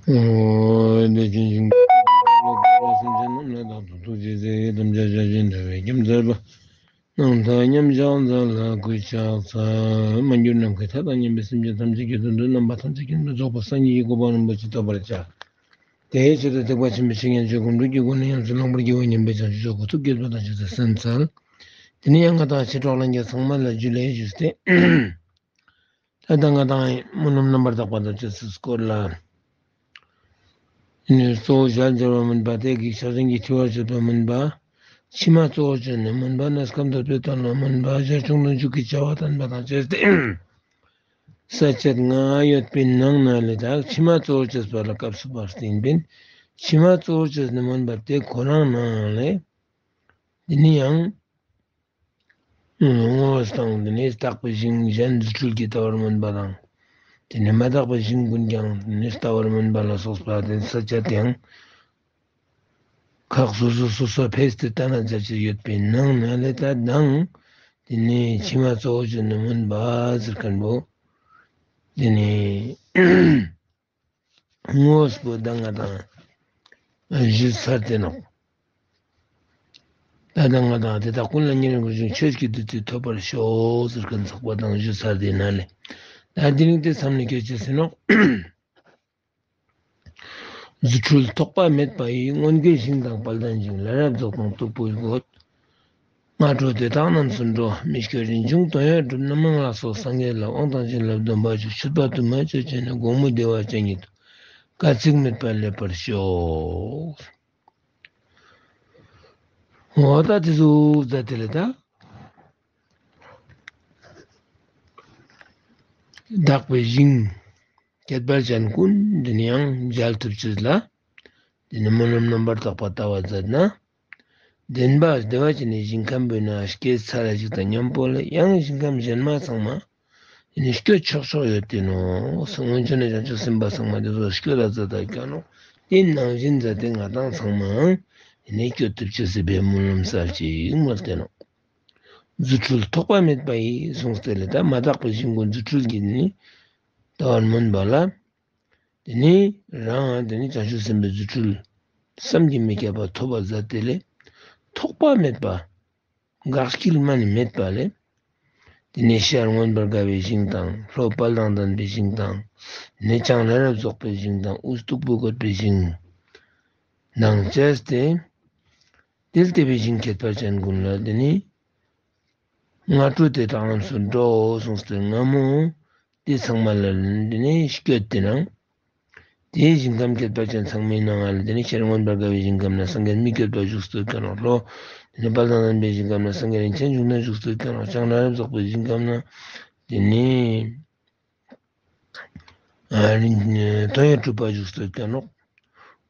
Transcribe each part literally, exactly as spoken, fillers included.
ཨོ། བདེ་ཆེན་ཞིང་ཁམས་ཀྱི་ལོ་ཀ་ལ་སེམས་ཅན་རྣམས་ལ་བདག་ཏུ་ཐུགས་རྗེས་བཟུང་། དམ་བཅའ་བཅའ་ཞིང་འདྲ་བའི་རྒྱུ་མཚན་པ། རྣམ་ཐར་མཉམ་བཞག་མཛད་ལ་གུས་ཕྱག་འཚལ། མ་གྱུར་ནམ་མཁའི་མཐའ་དང་མཉམ་པའི་སེམས་ཅན་ཐམས་ཅད་ཀྱི་དོན་དུ་རྣམ་པ་ཐམས་ཅད་ཀྱི་དོན་དུ་རྫོགས་པའི་སངས་རྒྱས་ཀྱི་གོ་འཕང་རིན་པོ་ཆེ་ཐོབ་པར་བྱ། དེའི་ཆེད་དུ་ཐེག་པ་ཆེན་པོའི་ཆོས་ཉན་ཐོས་སྒོམ་སྒྲུབ་ཀྱི་སྒོ་ནས་ཡོངས་སུ་བླང་བར་བགྱིའོ་སྙམ་པའི་བྱང་ཆུབ་མཆོག་གོ་ཐོབ་བགྱིད་པ་དང་ཆོས་ཚུལ་གསན་འཚལ། དེ་ནས་ཡང་ང་དང་ཕྱི་གྲོགས་ལྷན་རྒྱས་ཚང་མ་ལ་ཇུ་ལེ་ཞུས་ཏེ། ད་ལྟ་ང་དང་སྨོན་ལམ་རྣམ་པར་དག་པ་དང་བཅས་སུ་སྐོར་ལ། ནི་གཙོ་བོ་ཞལ་མཇལ་བ་སྨོན་པ། སྟེགས་ཀྱི་ཕྱག་ཆེན་གྱི་ཕྲེང་བ་བཅད་པ་སྨོན་པ། ཕྱི་མ་གཙོ་བོར་བྱས་ནས་སྨོན་པ། གནས་སྐབས་འདོད་པའི་དོན་ལ་སྨོན་པ། ཞར་བྱུང་དོན་བྱེད་ཀྱི་བྱ་བ་བསྟན་པ་དང་བཅས་ཏེ། ས་བཅད་ལྔ་ཡོད་པའི་ནང་ན་ལས་ད་ཕྱི་མ་གཙོ་བོར་བྱས་པ་ལ་སྐབས་སུ་བབས་ཏེ་ཡིན་པས། ཕྱི་མ་གཙོ་བོར་བྱས་ནས་སྨོན་པ་དེ་ཁོ་རང་ནང་ལས། འདི་ནི་ཡང་། ངོ་བོ་དང་། དེ་ནས་དག་པའི་ཞིང་གཞན་རྫུ་འཕྲུལ་གྱིས་ལྟ་བར་སྨོན་པ་དང་། དེ་ནས་མ་དག་པའི་ཞིང་ཀུན་ཀྱང་དེ་ནས་ལྟ་བར་སྨོན་པ་ལ་སོགས་པ་དེ་ས་བཅད་དེའང་ཁག་སོ་སོ་སོ་སོ་ཕེས་ཏེ་ལྟ་ན་མཛད་ཀྱི་ཡོད་པའི་ནང་ན་ལས་ད་དང་། དེ་ནས་ཕྱི་མ་གཙོ་བོར་བྱས་ནས་སྨོན་པ་ཟེར་མཁན་པོ། དེ་ནས། དངོས་པོ་ད་ང་དང་ཞུས་ཚར་ཏེ་ནོག། ད་ལྟ་ང་དང་དེ་དག་ཀུན་ལ་ཉེ་རིང་ངེས་འབྱུང་ཆོས་ཀྱི་བདུད་རྩི་ཐོབ་པར་ཤོག་ཟེར་མཁན་ཚོགས་པ་དང་ཞུས་ཚར་ཏེ་ན་ལས། ད་དེ་རིང་དེ་མཚམས་ནས་སྐྱོད་ཅེས་ཟེར་ནོག། རྫུ་འཕྲུལ་ཐོགས་པ་མེད་པ་ཡིས། མངོན་དགའི་ཞིང་དང་དཔལ་ལྡན་ཞིང་། ལས་རབ་རྫོགས་དང་སྟུག་པོའི་སྒོ། སྔ་དྲོ་དེ་དག་རྣམས་སུ་འགྲོ། མི་སྐྱོ་རིན་འབྱུང་དོན་ཡོད་གྲུབ། རྣམ་མང་ལ་སོགས་སངས་རྒྱས་ལ། དབང་དང་བྱིན་རླབས་སྡོམ་པ་བཅུ། མཆོད་པ་དུ་མ་བཅོས་བྱས་ནས། དགོངས་མོས་བདེ་བ་ཅན་ཉིད་དུ། སྐད་ཅིག་མེད་པར་སླེབས་པར་ཤོག། འོ་ད་དེ་ཟུག་ཟེར་དེ་ལས་ད། དག་པའི་ཞིང་། ཁྱད་པར་ཅན་ཀུན་འདི་ནི་ཡང་མཇལ་ཐུབ་ཅེས་ལ། འདི་ནི་སྨོན་ལམ་རྣམ་པར་དག་པ་བཏབ་པ་མཛད་ན། བདེན་པ་བདེ་བ་ཅན་ནི་ཞིང་ཁམས་པོའི་ནང་སྐྱེས་ཚར་ཞིག་དང་མཉམ་པོ་ལས་ཡང་ཞིང་ཁམས་གཞན་མ་ཚང་མ། འདི་ནི་སྐྱོད་ཆོག་ཆོག་ཡོད་དེ་ནོ། སྔོན་བྱོན་ནས་བྱང་ཆུབ་སེམས་དཔའ་ཚང་མ་དེ་ཚོ་སྐྱོད་ལ་མཛད་ད་ཀྱང་ནོ། དེ་ནང་བཞིན་མཛད་དེ་ང་དང་ཚང་མའང་འདི་ནི་སྐྱོད་ཐུབ་ཅེས་སི་བའི་སྨོན་ལམ་གསར་ཅིག་མོལ་ཏེ་ནོ། རྫུ་འཕྲུལ་ཐོགས་པ་མེད་པ་ཡིས་གསུངས་ཏེ་ལས་ད་མ་དག་པའི་ཞིང་ཀུན་རྫུ་འཕྲུལ་གྱིས་ནི་ལྟ་བར་སྨོན་པ་ལ། དེ་ནས་རང་དེ་ནས་བྱང་ཆུབ་སེམས་དཔའི་རྫུ་འཕྲུལ་བསམ་གྱིས་མི་ཁྱབ་པ་ཐོབ་པ་མཛད་དེ་ལས། ཐོགས་པ་མེད་པ། འགག་སྐྱིལ་མ་ནི་མེད་པ་ལས། དེ་ནས་ཤར་མངོན་པར་དགའ་བའི་ཞིང་དང་། ལྷོ་དཔལ་དང་ལྡན་པའི་ཞིང་དང་། ནས་བྱང་ལས་རབ་རྫོགས་པའི་ཞིང་དང་། དབུས་སྟུག་པོ་བཀོད་པའི་ཞིང་དང་བཅས་ཏེ། དེ་ལྟ་བུའི་ཞིང་ཁྱད་པར་ཅན་ཀུན་ལ་དེ་ནི། སྔ་དྲོ་དེ་དག་རྣམས་སུ་འགྲོ་གསུངས་ཏེ་སྔ་མོ་དེ་ཚང་མ་ལ་དེ་ནི་སྐྱོད་དེ་ནང་། དེའི་ཞིང་ཁམས་ཁྱད་པར་ཅན་ཚང་མའི་ནང་ང་ལ་དེ་ནི་ཤར་མངོན་པར་དགའ་བའི་ཞིང་ཁམས་ན་སངས་རྒྱས་མི་བསྐྱོད་པ་བཞུགས་སུ་བཀའ་ནོ། ལྷོ་དེ་ནི་དཔལ་དང་ལྡན་པའི་ཞིང་ཁམས་ན་སངས་རྒྱས་རིན་ཆེན་འབྱུང་གནས་བཞུགས་སུ་བཀའ་ནོ། བྱང་ལས་རབ་རྫོགས་པའི་ཞིང་ཁམས་ན་དེ་ནི། ཨ་རིན་དོན་ཡོད་གྲུབ་པ་བཞུགས་སུ་བཀའ་ནོ།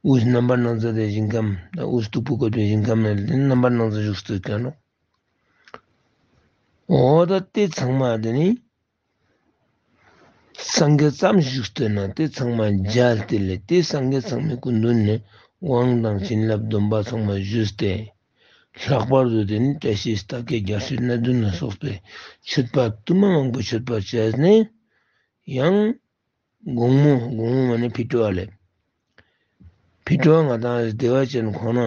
དབུས་རྣམ་པར་སྣང་མཛད་དེ་ཞིང་ཁམས་དང་། དབུས་སྟུག་པོ་བཀོད་པའི་ཞིང་ཁམས་ན་དེ་ནི་རྣམ་པར་སྣང་མཛད་བཞུགས་སུ་བཀའ་ནོ། འོ་ད་དེ་ཚང་མ་དེ་ནི། སངས་རྒྱས་ཙམ་བཞུགས་སྟོད་ན་དེ་ཚང་མ་མཇལ་ཏེ་ལས་དེ་སངས་རྒྱས་ཚང་མའི་སྐུ་མདུན་ནས་དབང་དང་བྱིན་རླབས་སྡོམ་པ་ཚང་མ་ཞུས་ཏེ། ལྷག་པར་དུ་དེ་ནི་བཀྲ་ཤིས་རྟགས་བརྒྱད་རྒྱལ་སྲིད་སྣ་བདུན་ལ་སོགས་པའི་མཆོད་པ་དུ་མ་མང་པོ་མཆོད་པ་བྱས་ནས། ཡང་དགོང་མོ་དགོང་མོ་མ་ནི་ཕི་ཏྲོ་བ་ལས། ཕི་ཏྲོ་བ་ང་དང་བདེ་བ་ཅན་ཁོ་ན།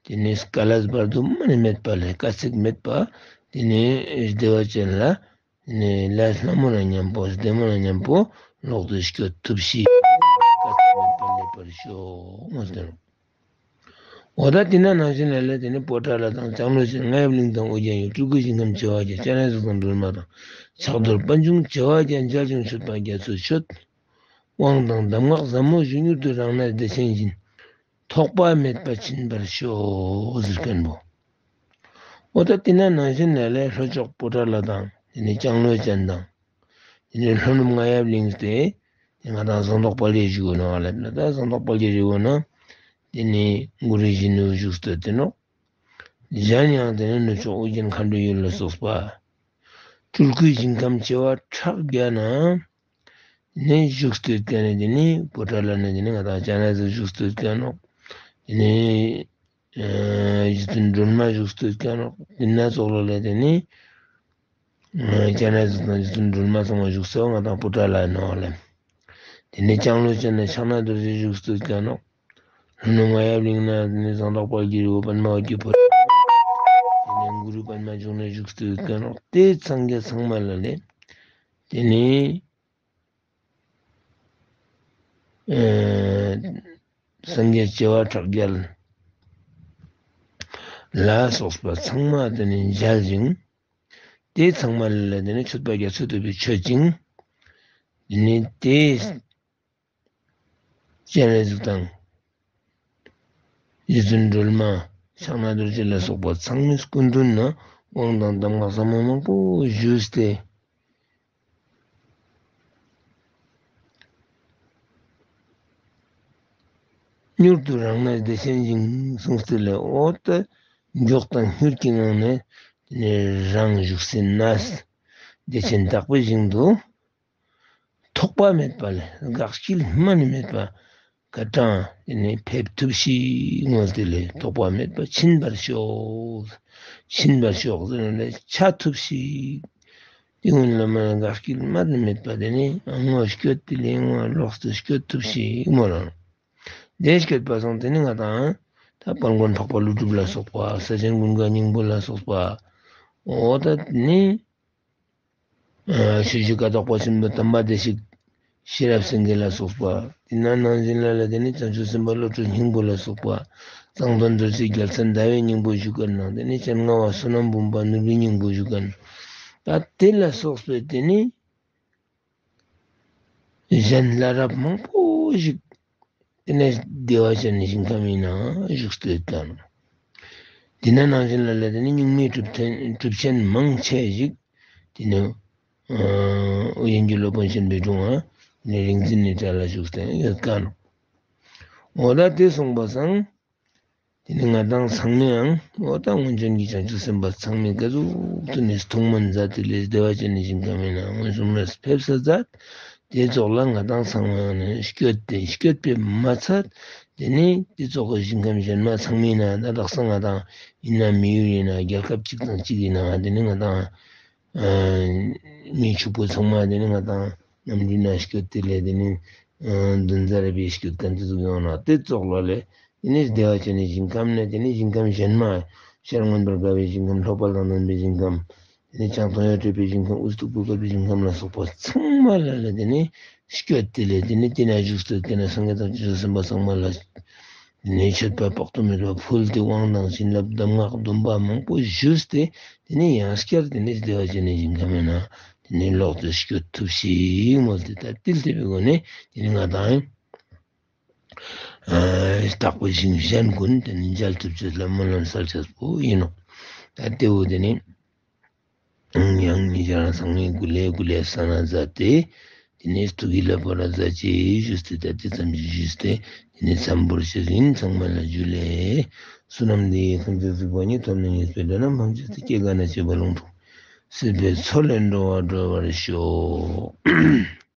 དེ་ནས་སྐལ་བ་བར་དུ་མ་ནི་མེད་པ་ལས་དཀའ་ཚེགས་མེད་པ། དེ་ནས་བདེ་བ་ཅན་ལ། དེ་ནས་ལས་སླ་མོ་ལ་མཉམ་པོ་བདེ་མོ་ལ་མཉམ་པོ་ལོག་ཏུ་སྐྱོད་ཐུབ་ཤིག། དཀའ་ཚེགས་མེད་པར་སླེབས་པར་ཤོག་མོ་ཟེར། འོ་ད་དེ་ན་ནང་བཞིན་ལ་ལས་དེ་ནས་པོ་ཏ་ལ་དང་ལྕང་ལོ་ཅན་རྔ་ཡབ་གླིང་དང་ཨོ་རྒྱན་ཡུལ། སྤྲུལ་སྐུའི་ཞིང་ཁམས་བྱེ་བ་བརྒྱད། སྤྱན་རས་གཟིགས་དང་སྒྲོལ་མ་དང་། ཕྱག་རྡོར་པད་འབྱུང་བྱེ་བ་བརྒྱད། མཇལ་ཞིང་མཆོད་པ་རྒྱ་མཚོས་མཆོད། དབང་དང་གདམས་ངག་ཟབ་མོ་ཞུ། མྱུར་དུ་རང་གནས་བདེ་ཆེན་བཞིན། ཐོགས་པ་མེད་པར་ཕྱིན་པར་ཤོག་ཟེར་མཁན་པོ། འོ་ད་དེ་ན་ནང་བཞིན་ལ་ལས་ལྷོ་ཕྱོགས་པོ་ཏ་ལ་དང་། དེ་ནས་ལྕང་ལོ་ཅན་དང་། དེ་ནས་ལྷོ་ནུབ་རྔ་ཡབ་གླིང་སྟེ། དེ་ང་དང་ཟངས་མདོག་དཔལ་གྱི་བཞུགས་ནོ་ལ་ལ་ད་ཟངས་མདོག་དཔལ་གྱི་རི་བོ་ན། དེ་ནས་གུ་རུ་གཞོན་ནུ་བཞུགས་སྟོད་དེ་ནོ། གཞན་ཡང་དེ་ནས་ནུབ་ཕྱོགས་ཨོ་རྒྱན་མཁའ་འགྲོའི་ཡུལ་ལ་སོགས་པ། སྤྲུལ་སྐུའི་ཞིང་ཁམས་བྱེ་བ་ཕྲག་བརྒྱ་ན། ནས་བཞུགས་སྟོད་ཀ་ནས་དེ་ནས་པོ་ཏ་ལ་ནས་དེ་ནས་ང་དང་སྤྱན་རས་གཟིགས་བཞུགས་སྟོད་ཀ་ནོ། དེ་ནས་རྗེ་བཙུན་སྒྲོལ་མ་བཞུགས་སྟོད་ཀ་ནོ། དེ་ན་ཙོག་ལོ་ལས་དེ་ནས་སྤྱན་རས་གཟིགས་དང་རྗེ་བཙུན་སྒྲོལ་མ་ཚང་མ་བཞུགས་སའོ་ང་དང་པོ་ཏ་ལ་ནོ་ལས། དེ་ནས་ལྕང་ལོ་ཅན་ན་ཕྱག་ན་རྡོ་རྗེ་བཞུགས་སུ་བསྐྱལ་ནོག། ལྷོ་ནུབ་རྔ་ཡབ་གླིང་ན་དེ་ནས་ཟངས་མདོག་དཔལ་གྱི་རི་བོ་པདྨ་འོད་ཀྱི་ཕོ་བྲང་། དེ་ནས་གུ་རུ་པདྨ་འབྱུང་གནས་བཞུགས་སུ་བསྐྱལ་ནོག། དེ་སངས་རྒྱས་ཚང་མ་ལ་ལས་དེ་ནས་ཨེ་སངས་རྒྱས་བྱེ་བ་ཕྲག་བརྒྱ་ལ་སོགས་པ་ཚང་མ་དེ་ནས་མཇལ་ཞིང་། དེ་ཚང་མ་ལ་དེ་ནས་མཆོད་པ་རྒྱ་མཚོ་ཐུབ་པས་མཆོད་ཅིང་། དེ་ནས་དེ་སྤྱན་རས་གཟིགས་དང་། རྗེ་བཙུན་སྒྲོལ་མ། ཕྱག་ན་རྡོ་རྗེ་ལ་སོགས་པ་ཚང་མའི་སྐུ་མདུན་ན་དབང་དང་གདམས་ངག་ཟབ་མོ་མང་པོ་ཞུས་ཏེ། མྱུར་དུ་རང་གནས་བདེ་ཆེན་ཞིང་གསུངས་ཏེ་ལས། འོ་ད་མགྱོགས་དང་མྱུར་གྱི་ངང་ནས་དེ་ནས་རང་བཞུགས་སའི་གནས་བདེ་ཆེན་དག་པའི་ཞིང་དུ་ཐོགས་པ་མེད་པ་ལས་འགག་སྐྱིལ་མ་ནི་མེད་པ་ག་གྲངས་དེ་ནས་ཕེབས་ཐུབ་ཤིག་མོལ་ཏེ་ལས། ཐོགས་པ་མེད་པ་ཕྱིན་པར་ཤོག། ཕྱིན་པར་ཤོག་ཟེར་ནས་ཆ་ཐུབ་ཤིག། དེ་སྔོན་ལ་མ་འགག་སྐྱིལ་མ་ནི་མེད་པ་དེ་ནས་སྔོན་སྐྱོད་དེ་ལས་སྔོན་ལོགས་སུ་སྐྱོད་ཐུབ་ཤིག་མོལ་ལོ། དེ་སྐྱོད་པ་སོང་དེ་ནས་ང་དང་ད་དཔལ་མགོན་འཕགས་པ་ཀླུ་སྒྲུབ་ལ་སོགས་པ། ས་ཆེན་ཀུན་དགའ་སྙིང་པོ་ལ་སོགས་པ། འོ་ད་ནི་ཆོས་རྗེ་ཀ་དོག་པ་ཆེན་པོ་དམ་པ་བདེ་གཤེགས་ཤེས་རབ་སེང་གེ་ལ་སོགས་པ། དེ་ན་ནང་བཞིན་ལ་ལ་དེ་ནི་བྱང་ཆུབ་སེམས་དཔའ་བློ་གྲོས་སྙིང་པོ་ལ་སོགས་པ། གཙང་སྟོད་མཛོད་རྩེའི་རྒྱལ་མཚན་ཟླ་བའི་སྙིང་པོ་བཞུགས་མཁན་ནང་། དེ་ནི་སྤྱན་སྔ་བ་བསོད་ནམས་འབུམ་པ་ནོར་བུའི་སྙིང་པོ་བཞུགས་མཁན། ད་དེ་ལ་སོགས་པའི་དེ་ནི་གཞན་ལ་རབ་མང་པོ་ཞིག་དེ་ནས་བདེ་བ་ཅན་ནི་ཞིང་ཁམས་ཡིན་ན་བཞུགས་སུ་ཡོད་དང་། དེ་ན་ནང་བཞིན་ལ་ལ་དེ་ནི་གཉུག་མའི་གྲུབ་ཆེན་གྲུབ་ཆེན་མང་ཆེ་ཞིག་དེ་ནི་ཨོ་རྒྱན་གྱི་སློབ་དཔོན་ཆེན་པོའི་དྲུང་ང་ནི་རིག་འཛིན་ནི་གྲལ་ལ་བཞུགས་ཏེ་ཡོད་ཀ་ནོ། འོ་ད་དེ་གསུངས་པ་སང་། དེ་ནི་ང་དང་ཚང་མས་ཡང་འོ་ད་སྔོན་བྱོན་གྱི་བྱང་ཆུབ་སེམས་དཔའ་ཚང་མས་ག་ཟུག་ཏུ་ནི་ཐུགས་སྨོན་མཛད་དེ་ལས་བདེ་བ་ཅན་ནི་ཞིང་ཁམས་ཡིན་ན་མངོན་སུམ་ལ་ཕེབས་ས་མཛད། དེ་ཙོགས་ལ་ང་དང་ཚང་མ་ཡང་ནི་སྐྱོད་དེ་སྐྱོད་པས་མ་ཚད། དེ་ནི་དེ་ཙོགས་ཀྱི་ཞིང་ཁམས་གཞན་མ་ཚང་མ་ཡིན་ན་ད་དག་ས་ང་དང་ཡིན་ན་མི་ཡུལ་ཡིན་ན་རྒྱལ་ཁབ་གཅིག་དང་གཅིག་ཡིན་ན་དེ་ནི་ང་དང་མི་ཕྱུག་པོ་ཚང་མ་དེ་ནི་ང་དང་གནམ་གྲུ་ན་སྐྱོད་དེ་ལས་དེ་ནི་འདུན་ཟ་རེ་བའི་སྐྱོད་མཁན་དེ་ཟུག་ཡོང་ན་དེ་ཙོགས་ལ་ལས། དེ་ནས་བདེ་བ་ཅན་ནི་ཞིང་ཁམས་ནས་དེ་ནས་ཞིང་ཁམས་གཞན་མ། ཤར་མངོན་པར་དགའ་བའི་ཞིང་ཁམས། ལྷོ་དཔལ་དང་ལྡན་པའི་ཞིང་ཁམས། དེ་ནས་བྱང་སྟོད་ཡོན་ཏན་གྱི་ཞིང་ཁམས། དབུས་སྟུག་པོ་བཀོད་པའི་ཞིང་ཁམས་ལ་སོགས་པ་ཚང་མ་ལ་ལ་དེ་ནས་སྐྱོད་དེ་ལས་དེ་ནས་དེ་ན་བཞུགས་སུ་དེ་ནས་སངས་རྒྱས་དང་བྱང་ཆུབ་སེམས་དཔའ་ཚང་མ་ལ་དེ་ནས་མཆོད་པ་དཔག་ཏུ་མེད་པ་ཕུལ་ཏེ་དབང་དང་བྱིན་རླབས་གདམས་ངག་སྡོམ་པ་མང་པོ་ཞུས་ཏེ་དེ་ནས་ཡང་བསྐྱར་དེ་ནས་བདེ་བ་ཅན་ནི་ཞིང་ཁམས་ཡིན་ན་དེ་ནས་ལོག་སྟེ་སྐྱོད་ཐུབ་ཤིག་མོལ་ཏེ་ད་ཏིལ་ཏེ་བའི་སྒོ་ནས་དེ་ནས་ང་དང་། ཨ་དག་པའི་ཞིང་གཞན་ཀུན་དེ་ནི་མཇལ་ཐུབ་ཅེས་ལ་སྨོན་ལམ་གསལ་བྱེད་པོ་ཡིན་ནོ། ད་ལྟེ་བོ་དེ་ནི་ཡང་ཉིད་ཀྱང་ཚང་མས་འགུ་ལས་འགུ་ལས་ས་ན་མཛད་དེ། དེ་ནས་ཐུགས་ཀྱི་ལ་པོ་ར་མཛད་ཅེས་ཞུས་ཏེ་ད་ལྟེ་ཙམ་ཞིག་ཞུས་ཏེ་དེ་ནས་མཚམས་བོར་ཞིག་ཡིན། ཚང་མ་ལ་ཇུ་ལེ། བསོད་ནམས་འདི་ཡིས་ཐམས་ཅད་གཟིགས་པ་ཉིད། ཐོབ་ནས་ཉེས་པའི་དགྲ་རྣམས་ཕམ་བྱས་ཏེ། སྐྱེ་རྒ་ན་འཆིའི་རྦ་ཀློང་འཁྲུགས། སྲིད་པའི་མཚོ་ལས་འགྲོ་བ་སྒྲོལ་བར་ཤོག།